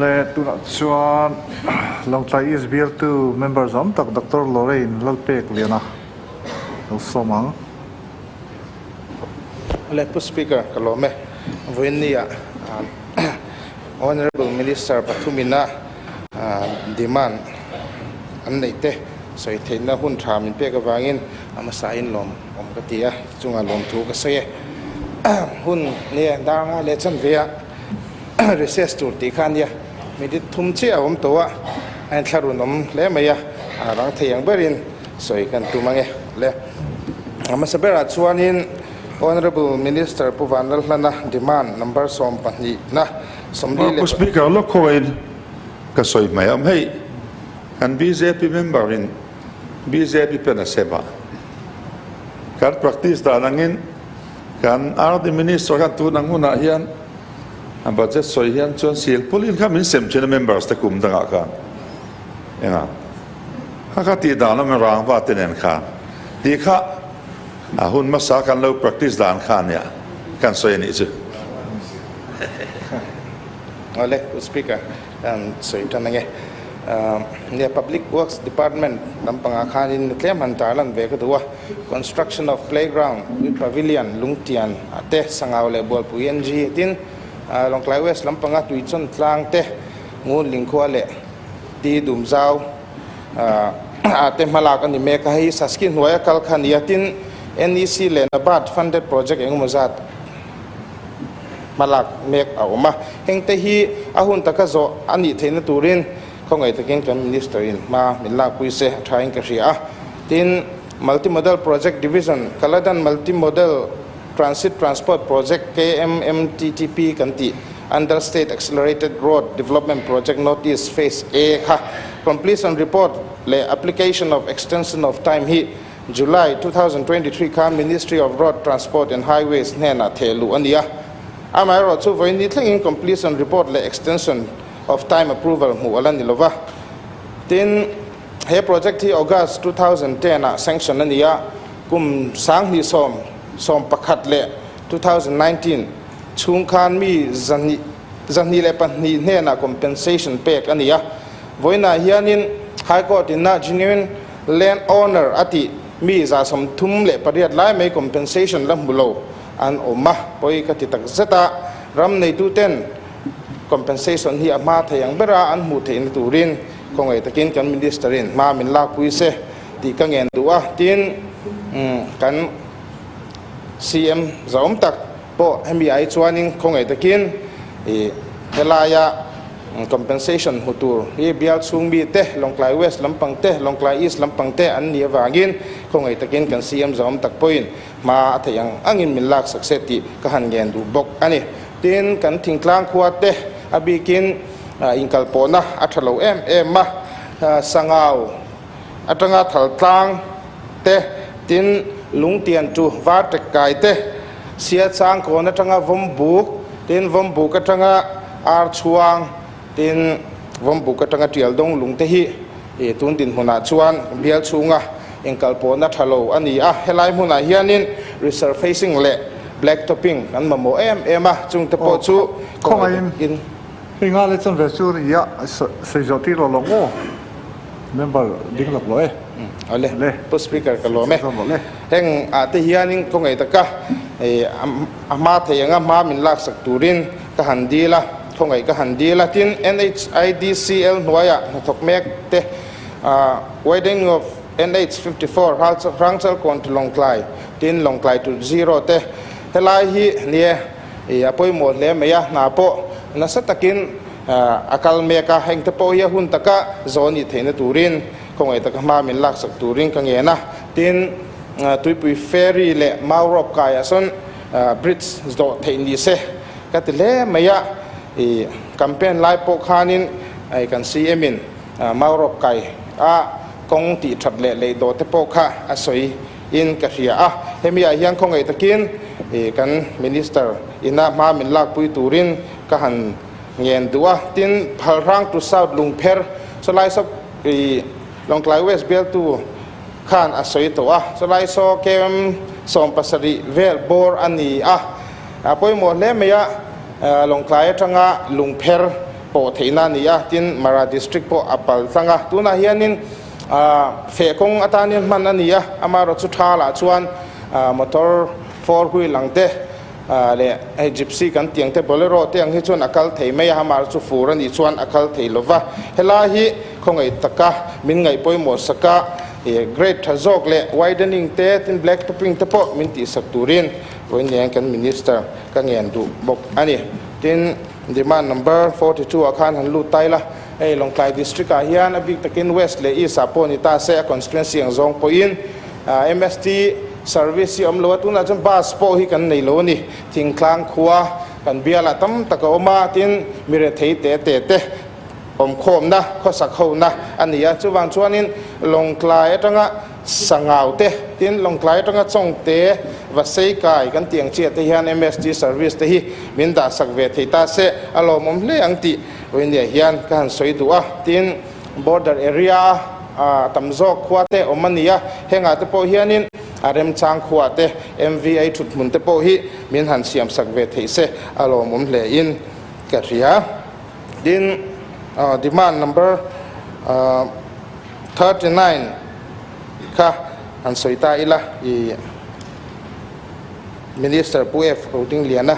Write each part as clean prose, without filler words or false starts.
Le tunah chuan Lawngtlai East bialtu member zawm tak Doctor Lorraine Lalpek Liana lo sawm ang. Le Pu Speaker ka lawm e. Vawiinnia Honourable Minister pathumina demand an neih te sawi theihna hun tha min pek avangin a hmasain lawm awm ka ti a, chungah lawmthu ka sawi e. Hun nia dar nga leh chanve ah Recess tur tih kha ania, minute thum chiah a awm tawh a, a inthlahrun awm hle mai a, a rang thei ang berin sawi kan tum ange le. A hmasa berah chuanin Honourable Minister Pu Vanlalhlana demand number 12 na 40 Pu Speaker lawk khawiin ka sawi hmai awm hei kan bjp member in bjp pen a sem a, kan practice dan angin Kan RD Minister khan tun ang hunah hian a budget sawi hian chuan silpawlin kha min sem thin a members te kum dangah khan enga kha kha tih dan awm rangva te nen khan tih kha a hun hmasa kan lo practice dan kha ania kan sawi a nih chu. Awle Pu Speaker. An sawi tan ange. Nia Public Works Department lampangah khanin tlem han tarlan ve ka duh a, Construction of Playground with Pavilion, Lungtian ah te, Sangau leh Bualpui NG tin Lawngtlai West lampanga Tuichawn tlang te, Ngun Lingkhua leh Ti Dumzau ah te hmalak a ni mek a, hei Saski hnuaia kal kha a ni a, tin NEC leh NABARD funded project engemaw zat hmalak mek a awm a, hengte hi a hun taka zawh a nih theihna turin khawngaih takin kan Minister in hma min lakpui se a thain ka hria a. Tin, Multi-Modal Project Division, Kaladan Multi-Modal Transit Transport Project, KMMTTP, kan tih, under State Accelerated Road Development Project North East Phase A kha completion report leh application of extension of time hi July 2023 khan Ministry of Road Transport and Highways hnenah theh luh a ni a. Amaherawh chu vawiin ni thlengin completion report leh extension of time approval hmuh a la ni lova. Tin, he project hi August 2010 ah sanction a ni a, kum 2000 11 leh 2019 chhung khan mi 202 hnenah compensation pek a ni a. Vawiinah hianin High Court in a genuine Land owner a tih mi 38 lai mai compensation la hmu lo an awm a, pawi ka ti tak zet a, ram neituten compensation hi a hma thei ang bera an hmuh theihna turin khawngaih takin kan Minister in hma min lakpui se tih ka ngen duh a, tin kan CM zahawm tak pawh hemi ai chuanin khawngaih takin i helaia Compensation hmu tur hi bial chhung mi te, Lawngtlai West lampang te, Lawngtlai East lampang te an nih avangin khawngaih takin kan CM zahawm tak pawhin hma a theih ang angin min lak sak se tih ka han ngen duh bawk a ni. Tin, kan thingtlang khua te a bikin inkalpawhna a tha lo em em a, Sangau atanga Thaltlang te, tin Lungtian chu Vartek kai te, Siachang kawn atanga Vawmbuk, tin Vawmbuk atanga Archhuang, tin Vawmbuk atanga Tialdawng lung te hi tun dinhmunah chuan bial chhunga inkalpawhna tha lo a ni a. Helai hmunah hianin resurfacing leh black topping kan mamawh em em a, chungte pawh chu Khawngaihin hei nga leh chuan ve chu ria sawi zawh tir lo lo maw? Member ding lawk lo e. Awle, Pu Speaker ka lawm e. Heng ah te hianin khawngaih taka a hma thei anga hma min laksak turin ka han dil a, khawngaih ka han dil a. Tin, NHIDCL hnuaiah hnathawk mek te widening of NH 54 Hrangchal kawn to Lawngtlai, tin Lawngtlai to Zero te helai hi nie a pawimawh hle mai a, hna pawh nasa takin A kal mek a, engte pawh hi a hun taka zawn nih theihna turin khawngaih taka hma min laksak turin ka ngen a. Tin, Tuipui Ferry leh Mau Rope kaiah sawn bridge zawh theih ni se ka ti hle mai a. I campaign lai pawh khanin kan CM in Mau Rope kai a kawng tih that leh lei dawh te pawh kha a sawi in ka hria a. Hemi ah hian khawngaih takin kan Minister ina hma min lakpui turin ka han ngen duh a, tin Phalhrang to South Lungpher chulai saw i Lawngtlai West bialtu khan a sawi tawh a, chulai saw KM 17 vel bawr a ni a, a pawimawh hle mai a, Lawngtlai atanga Lungpher pawh theihna a ni a, tin Mara District pawh a pal tlang a. Tunah hianin feh kawng atanin hman a ni a, amaherawhchu tha lah chuan motor four wheel ang te leh hei gypsy kan tih ang te bolero te ang hi chuan a kal thei mai a, amaherawhchu fur a nih chuan a kal thei lo va. Helai hi khawngaih taka min ngaih pawimawh sak a, grade tha zawk leh widening te tin black topping te pawh min tihsak turin vawiin kan Minister ka ngen duh bawk a ni. Tin, demand number 42 ah khan han lut tai la, hei Lawngtlai District ah hian a bik takin West leh East ah pawh ni ta se a constituency ang zawng pawhin MST service hi a awm lo a, tunah chuan bus pawh hi kan nei lo a ni. Thingtlang khua kan bialah tam tak a awm a, tin mi rethei te te te awmkhawmna, khawsak hona a ni a. Chuvang chuanin Lawngtlai atanga Sangau te, tin Lawngtlai atanga Chawngte, Vaseikai kan tih ang chiah te hian MST service te hi min dahsak ve thei ta se a lawmawm hle ang tih Vawinia hian ka han sawi duh a. Tin, border area a tam zawk khua te awm a ni a, hengah te pawh hianin a remchang khua te MVA thuthmun te pawh hi min han siamsak ve thei se a lawmawm hle in ka hria. Tin, demand number 39 kha han sawi ta ila, i Minister Pu F. Rodingliana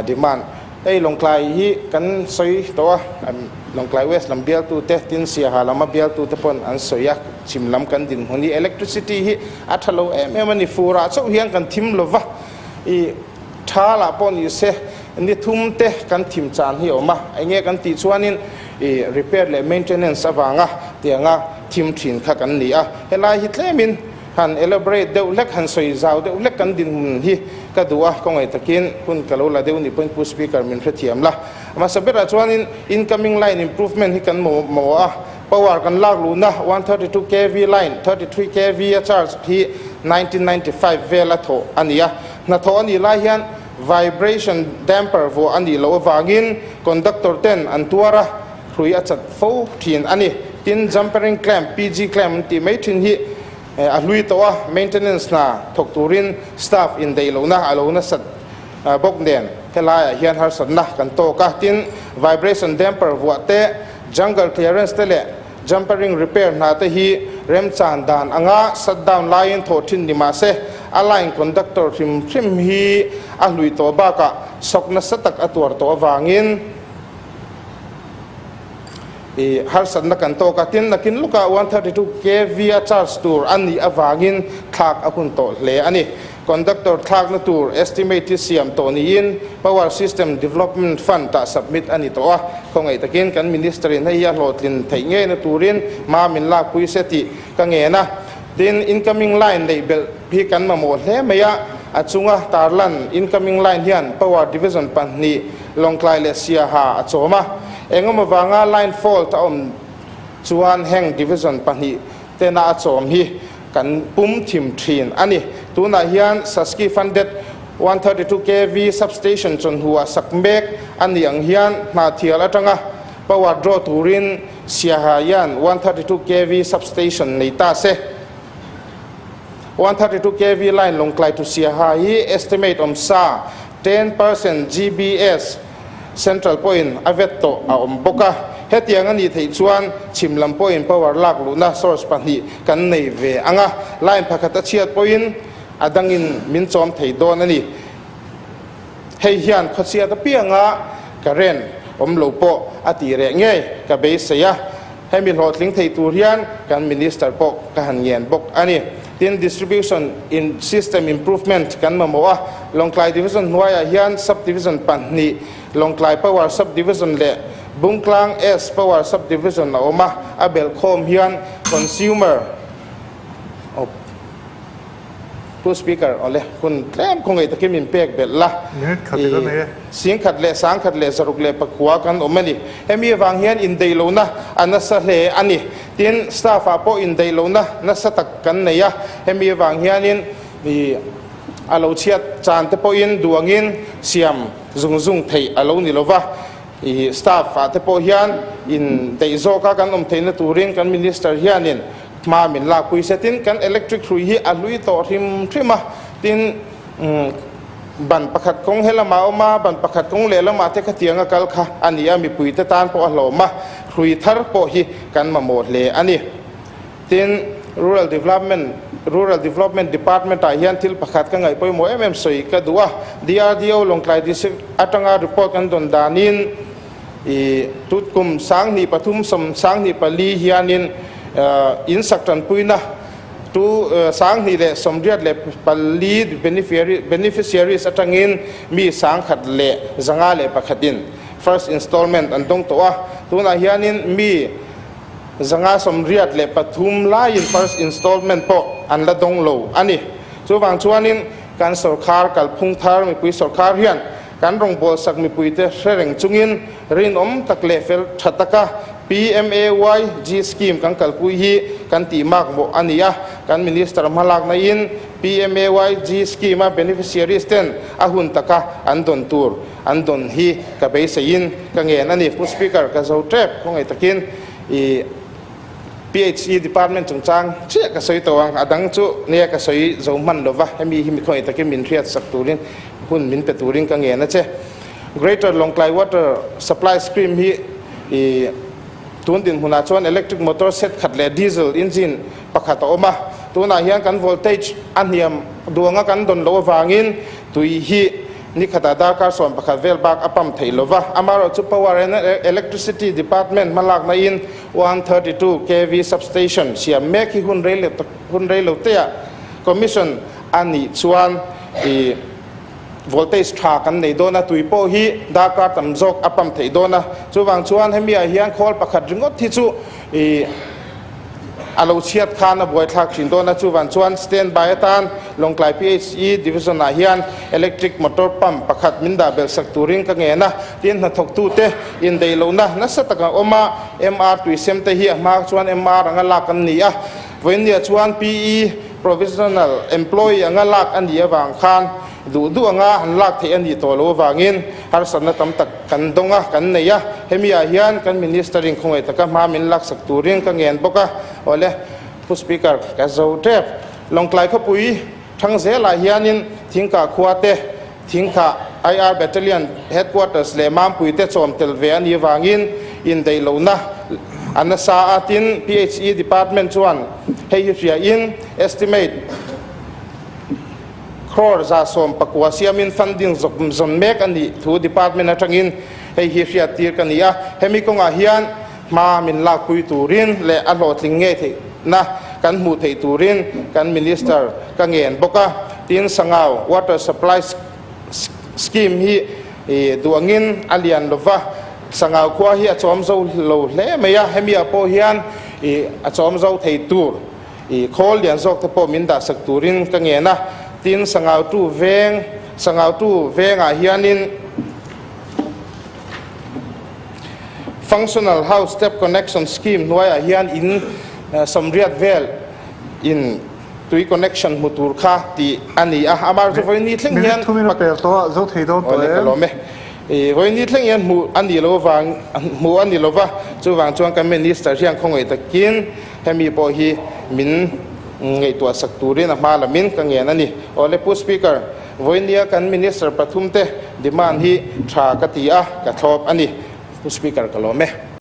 demand. Hei Lawngtlai hi kan sawi tawh a, Lawngtlai West lam bialtute, tin Siaha lama bialtute pawn an sawi a, chhim lam kan dinhmun hi electricity hi a tha lo em em a ni, furah chauh hian kan thim lova, i Tha lah pawh ni se, ni thum te kan thim chan hi a awm a, enge kan tih chuanin i repair leh maintenance avanga tianga thim thin kha kan ni a, helai hi tlemin han elaborate deuh hlek, han sawi zau deuh hlek kan dinhmun hi ka duh a, kawngaih takin hun ka lo la deuh ni pawhin Pu Speaker min hrethiam la. Hmasa berah chuanin incoming line improvement hi kan mamawh a, power kan lak luhna 132 kv line 33 kv a charge hi 1995 vela thawh a ni a, Hnathawh a nih lai hian vibration damper vuah a nih loh avangin conductor ten an tuar a, hrui a chat fo thin a ni. Tin, jumpering clamp, PG clamp an tih mai thin hi a hlui tawh a, maintenance hna thawk turin staff indaih lohna a lo nasat bawk nen helaiah hian harsatna kan tawk a. Tin, vibration damper vuah te, jungle clearance te leh Jumpering repair hna te hi remchan dan anga shutdown laiin thawh thin ni mah se, a line conductor hrim hrim hi a hlui tawh bakah shock nasa tak a tuar tawh avangin i harsatna kan tawk a. Tin, nakin lukah 132 kV a charge tur a nih avangin thlak a hun tawh hle a ni. Conductor thlakna tur estimate hi siam tawh niin Power System Development Fund tah submit a ni tawh a, khawngaih takin kan Minister in hei hi a hlawhtlin theih ngeina turin hma min lakpui se tih ka ngen a. Tin, incoming line neih belh hi kan mamawh hle mai a, a chunga tarlan incoming line hian Power Division pahnih Lawngtlai leh Siaha a chawm a, engemaw vanga line fault a awm chuan heng Division pahnih tena a chawm hi Kan pum thim thin a ni. Tunah hian Saski funded 132 kv substation chawnhua sak mek a nih ang hian Hnahthial atanga power draw turin Siaha hian 132 kv substation nei ta se. 132 kv line Lawngtlai to Siaha hi estimate awm sa 10% GBS Central pawhin a vet tawh a awm bawk a, hetiang a nih theih chuan chhim lam pawhin power lak luhna source pahnih kan nei ve ang a, line pakhat a chhiat pawhin a dangin min chawm thei dawn a ni. Hei hian khawchhiat apianga current awm lo pawh a tih reh ngei ka beisei a, hemi hlawhtling thei tur hian kan Minister pawh ka han ngen bawk a ni. Tin, distribution in system improvement kan mamawh a, Lawngtlai Division hnuaiah hian Sub-Division pahnih, Lawngtlai Power Sub-Division leh Bungtlang S Power Sub-Division a awm a, a belhkhawm hian Consumer oh Pu Speaker, awle, hun tlem khawngaih takin min pek belh la. Minute khat i la nei e. Singkhat leh sangkhat leh zaruk leh pakua kan awm a ni. Hemi avang hian indaihlohna a nasa hle a ni. Tin, staff ah pawh indaih lohna nasa tak kan nei a, hemi avang hianin ih a lo chhiat chan te pawhin duh angin siam zung zung theih a lo ni lo va, ih staff ah te pawh hian indaih zawka kan awm theihna turin kan Minister hianin hma min lakpui se. Tin, kan electric hrui hi a hlui tawh hrim hrim a, tin umm. Ban pakhat kawng he lamah a awm a, ban pakhat kawng leh lamah te khatianga kal kha a ni a, mipuite tan pawh a hlawm a, hrui thar pawh hi kan mamawh hle a ni. Tin, Rural Development Rural Development Department ah hian thil pakhat ka ngaih pawimawh em em sawi ka duh a, DRDO Lawngtlai District atanga report kan dawn danin i tut kum 2003 2024 hianin in sak tanpuina tu 2084 beneficiaries atangin mi 1,101 in first installment an dawng tawh a, tunah hianin mi 583 laiin first installment pawh an la dawng lo a ni. Chuvang chuanin kan sorkar kalphung thar mipui sorkar hian kan rawngbawlsak mipuite hre reng chungin rinawm tak leh fel tha taka PMAYG scheme kan kalpui hi kan tih mak mawh a ni a. Kan minister hmalakna in PMAYG scheme a beneficiaries ten a hun taka an dawn tur an dawn hi ka beiseiin ka ngen a ni. Pu Speaker, ka zo tep khawngaih takin i PHE department chungchang chiah ka sawi tawh ang, a dang chu nia ka sawi zo hman lova, hemi hi mi khawngaih takin min hriat sak turin hun min pe turin ka ngen a che. Greater Lawngtlai Water Supply Scheme hi i tun dinhmunah chuan electric motor set khat leh diesel engine pakhat a awm a, tunah hian kan voltage a hniam duanga kan dawn loh avangin tui hi ni khatah darkar 11 vel bak a pump theih lova, amaherawhchu chu Power and Electricity Department hmalakna in 132 kV substation siam mek hi hun rei hun rei lo te ah commission a nih chuan i voltage tha kan nei dawn a, tui pawh hi darkar tam zawk a pump theih dawn a, chuvang chuan hemi ah hian khawl pakhat ringawt hi chu i a lo chhiat khan a buaithlak thin dawn a, chuvang chuan standby atan Lawngtlai PHE division ah hian electric motor pump pakhat min dah belh sak turin ka ngen a, tin hnathawktute indeih lohna nasa tak a awm a, MR tuisem te hi a hma chuan MR anga lak an ni a, vawiinniah chuan PE provisional employee anga lak a nih avang khan duh duh anga han lak theih a nih tawh loh avangin harsatna tam tak kan dawng a, kan nei a, hemi ah hian kan minister in khawngaih taka hma min lak sak turin ka ngen bawk a, awle Pu Speaker ka zo tep. Lawngtlai khawpui thang zelah hianin Thingkah khua te, Thingkah IR Battalion Headquarters leh Mampui te chawm tel ve a nih avangin indaih lohna a nasa a, tin PHE Department chuan hei hi hriain estimate crore 119 siamin funding zawk zawn mek a nih thu department atangin hei hi hriat tir ka ni a, hemi kawngah hian hma min lakpui turin leh a hlawhtling ngei theihna kan hmuh theih turin kan minister ka ngen bawk a, tin Sangau water supply scheme hi duangin a lian lova, Sangau khua hi a chawm zo lo hle mai a, hemi ah pawh hian a chawm zo thei tur khawl lian zawk te pawh min dah sak turin ka ngen a, tin Sangau tu veng Sangau tu vengah hianin Functional House Tap Connection Scheme hnuaiah hian in 80 vel in tui connection hmu tur kha tih a ni a, amaherawhchu vawiin thleng hian Minute thumin a pel tawh a, zo thei dawn tawh Awle ka em? lawm e. Vawiin thleng hian hmuh a ni lo avang hmuh a ni lova, chuvang chuan kan Minister hian khawngaih takin hemi pawh hi min ngaihtuah sak turin a hma lamin ka ngen a ni. Awle Pu Speaker, vawiinia kan Minister pathum te demand hi tha ka ti a, ka thlawp a ni. Pu Speaker ka lawm e.